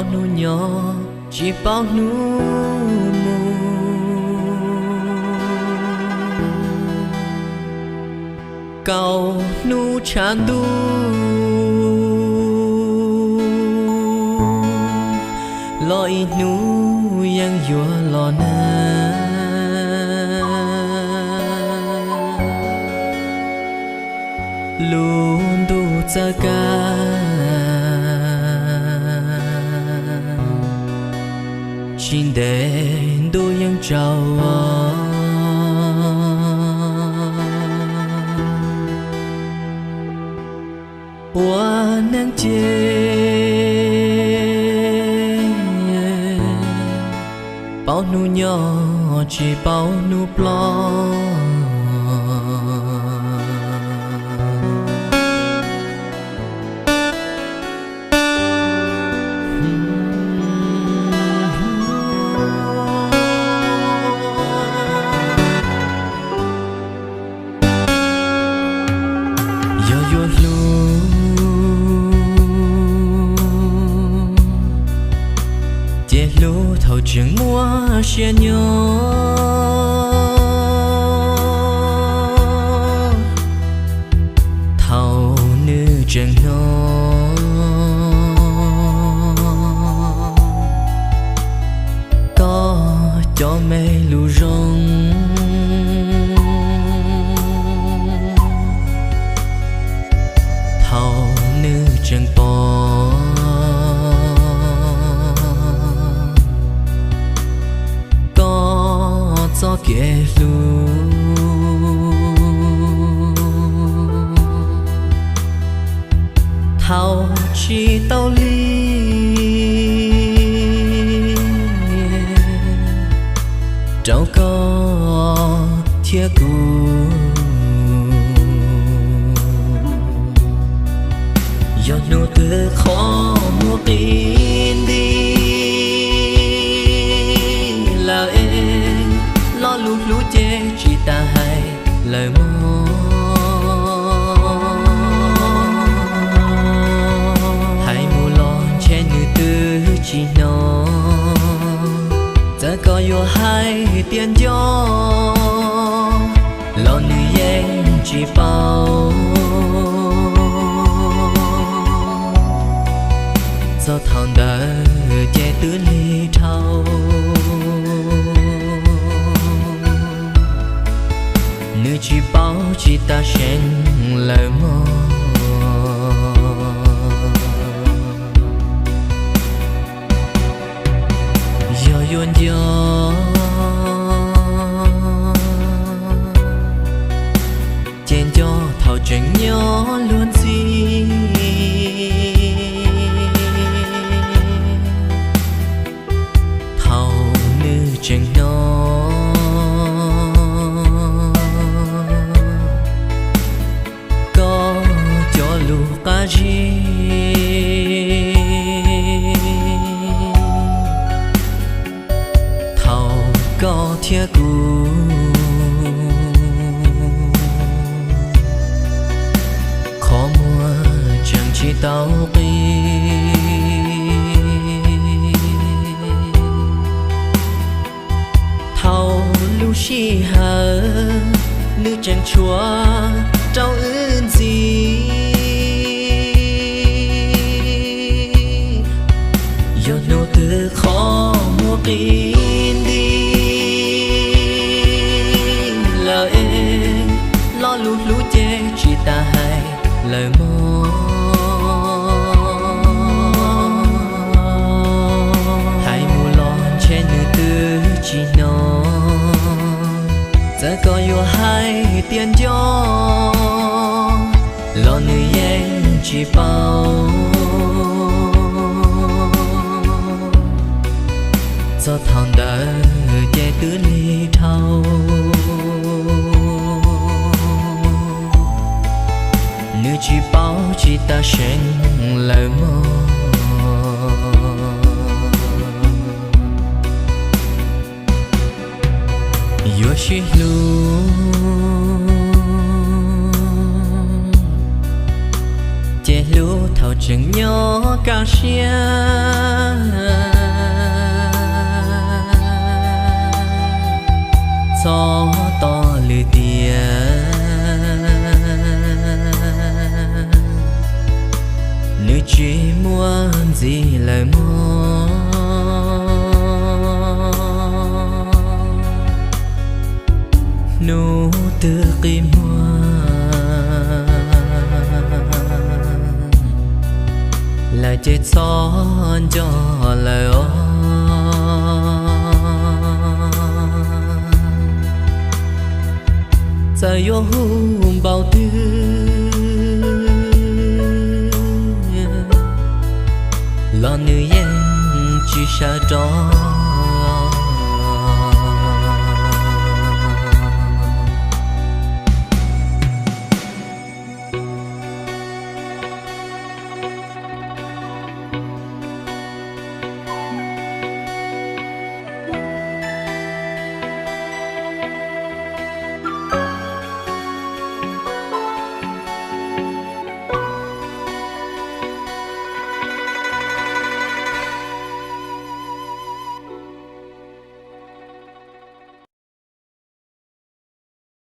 Hnub nyob tsis paub hnub mus, kaum hnub tshav ntuj los ib hnub yeej yuav los na. Lub ntuj txawv kawg, tsis ntev ntuj yeej tsaus. Ua neej ces paub hnub nyob tsis paub hnub ploj. Yog yuav hlub ces hlub thaum tseem muaj sia nyob, thaum nws tseem hnov koj cov me lus zoo, thaum nws tseem pom koj txoj kev hlub, thaum tsis tau li rau koj thiab kuv. Yog hnub twg qhov muag qi nti lawm es lo lus hlub ces tsis tas hais lawm mog. Hais mus los ntshe nws twb tsis hnov, txawm koj yuav hais tias nco los nws yeej tsis paub. Txog thaum ntawd ces twb lig dhau, nws tsis paub tsis tas seev lawm mog. Yog yuav nco ces nco thaum tseem nyob luag ntxhi, thaum nws tseem hnov koj cov lus qab zib, thaum koj thiab kuv qhov muag tseem tsis tau qi, thaum lub sij hawm nws tseem tshuav rau wb ntxiv. Yog hnub twg qhov muag qi nti lawm es lo lus hlub ces tsis tas hais lawm mog. Hais mus los ntshe nws twb tsis hnov, txawm koj yuav hais tias nco los nws yeej tsis paub. Txog thaum ntawd ces twb lig dhau, nws tsis paub tsis tas seev lawm mog. Yuav sib hlub ces hlub thaum Tseem nyob kaj siab txhob tos lwm tiam, nws tsis muaj ntxiv lawm mog. Hnub twb qi muag lawm ces txhob nco lawm os. Txawm yuav hu npaum twg